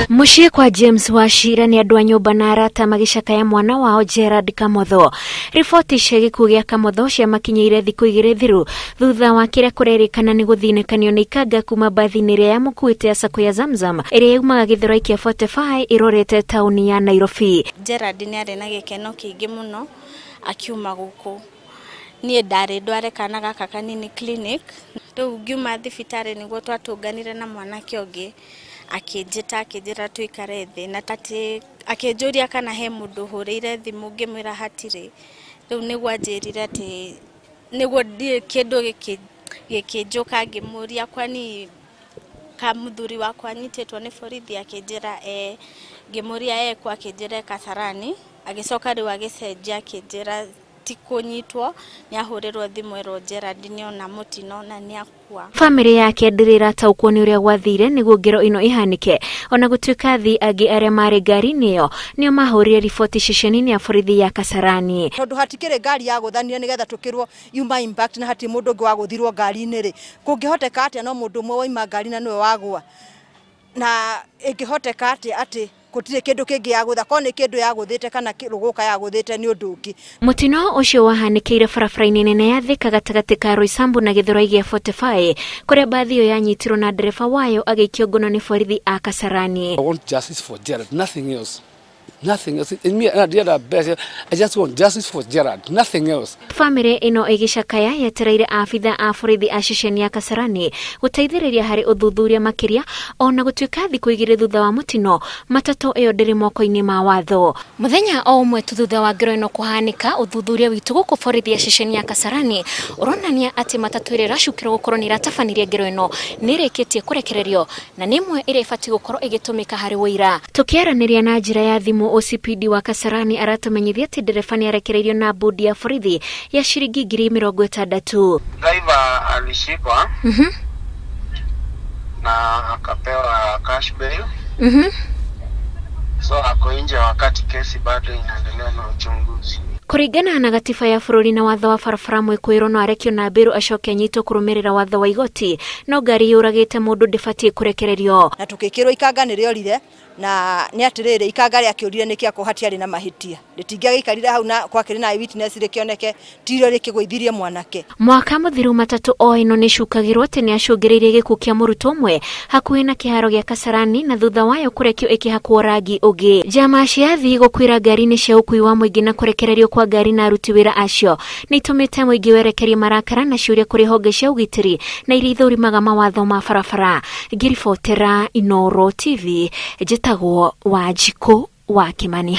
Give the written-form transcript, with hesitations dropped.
Mũciĩ kwa James Wachira nĩ andũ a nyũmba na arata magĩcakaya mwana wao Gerald Kamotho. Riboti cia gĩkuũ gĩa Kamotho ciamakinyĩire thikũ igĩrĩ thiru thutha wa kĩrĩa kũrerĩkana nĩ gũthinĩkanio nĩ ikanga kuma mbathi-inĩ ĩrĩa yamũkuĩte ya Sacco ya Zamzam ĩrĩa yaumaga Gĩthũrai kĩa 45 ĩrorete taũni ya Nairobi. Gerald nĩ arĩ na gĩkeno kĩingĩ mũno akiuma gũkũ. Niĩ ndarĩ ndware kana gaka kanini clinic, rĩu ngiuma thibitarĩ nĩguo twatũnganire na mwanake ũngĩ akĩnjĩta akĩnjĩra tũikare thĩ na atĩ akĩnjũria kana he mũndũ hũrĩire thimũ ngĩmwĩra hatirĩ. Rĩu nĩguo anjĩrire atĩ nĩguo kĩndũ gĩkĩnjũka ngĩmũria kwani ka mũthuri wakwa anyitĩtwo nĩ borithi akĩnjĩra e, ngĩmũria ekũ akĩnjĩra Kasarani, agĩcoka rĩu agĩcenjia akĩnjĩra ti kũnyitwo nĩ ahũrĩrwo thimũ erwo Gerald nĩona mũtino na nĩakua. Bamĩrĩ yake ndĩrĩ ĩrataũkwo nĩ ũrĩa gwathire nĩguo ngero ĩno ĩhanĩke, ona gũtuĩka athii angĩ arĩa marĩ ngari-inĩ ĩyo nĩo mahũrire riboti ceceni-inĩ ya borithi ya Kasarani. Tondũ hatikĩrĩ ngari yagũthanire nĩgetha tũkĩrwo yuma impact na hatirĩ mũndũ ũngĩ wagũthirwo ngari-inĩ rĩ, kũngĩhoteka atĩa no mũndũ ũmwe waima ngari na nĩwe wagũa, na ĩngĩhoteka atĩa atĩ gũtirĩ kĩndũ kĩngĩ yagũtha, korwo nĩ kĩndũ yagũthĩte kana rũgũka yagũthĩte nĩ ũndũ ũngĩ. Mũtino ũcio wahanĩkĩire barabara-inĩ nene ya Thika gatagatĩ ka Roysambu na Gĩthũrai gĩa 45 kũrĩa mbathi ĩyo yanyitirwo na ndereba wayo agĩikio ngono nĩ borithi a Kasarani. I want justice for Gerald, nothing else. Nothing else. In me, I did our best. I just want justice for Gerald, nothing else. Famĩlĩ ĩno ĩgĩcakaya yetereire abitha a borithi a ceceni ya Kasarani gũteithĩrĩria harĩ ũthuthuria makĩria, ona gũtuĩka thikũ igĩrĩ thutha wa mũtino matatũ ĩyo ndĩrĩ moko-inĩ ma watho. Mũthenya o ũmwe tu thutha wa ngero ĩno kũhanĩka, ũthuthuria witũ gũkũ borithi ya ceceni ya Kasarani ũronania atĩ matatũ ĩrĩa ĩracukĩrwo gũkorwo nĩ ĩratabanirie ngero ĩno nĩ ĩrĩkĩtie kũrekererio na nĩ ĩmwe ĩrĩa ĩbatiĩ gũkorwo ĩgĩtũmĩka harĩ ũira. Tũkĩaranĩria na njĩra ya thimũ, OCPD wa Kasarani aratumenyithia atĩ ndereba nĩ arekereirio na bodi ya borithi ya ciringi 60,000. Driver alishikwa na akapewa cash bail. So ako nje wakati kesi bado inaendelea na uchunguzi. Kũringana na gatiba ya bũrũri na watho wa barabara mwĩkũĩrwo no arekio na mbĩrũ acoke anyitwo kũrũmĩrĩra watho wa igoti, no ngari yũragĩte mũndũ ndĩbatiĩ kũrekererio. Na tũgĩkĩrwo ikanga nĩrĩorire, na nĩ atĩrĩrĩ ikanga rĩakĩũrire nĩkĩ akorwo hatiarĩ na mahĩtia, rĩtingĩagĩikarire hau na kwakĩrĩ na witness rĩkĩoneke tirio rĩkĩgũithirie mwanake. Mwaka mũthiru matatũ o ĩno nĩcukagĩrwo atĩ nĩacũngĩrĩirie gĩkuũ kĩa mũrutwo ũmwe hakuhĩ na kĩharo gĩa Kasarani na thutha wayo kũrekio ĩkĩhakwo rangi ũngĩ. Njama cia athii gũkuĩra ngari-inĩ cia ũkuui wa mũingĩ na kũrekererio kwa ngari na aruti wĩra acio nĩ itũmĩte mũingĩ werekerie marakara na ciũria kũrĩ honge cia ũgitĩri na iria ithũrimaga mawatho ma barabara. Ngĩribotera Inooro TV, njĩtagwo Wanjikũ wa Kĩmani.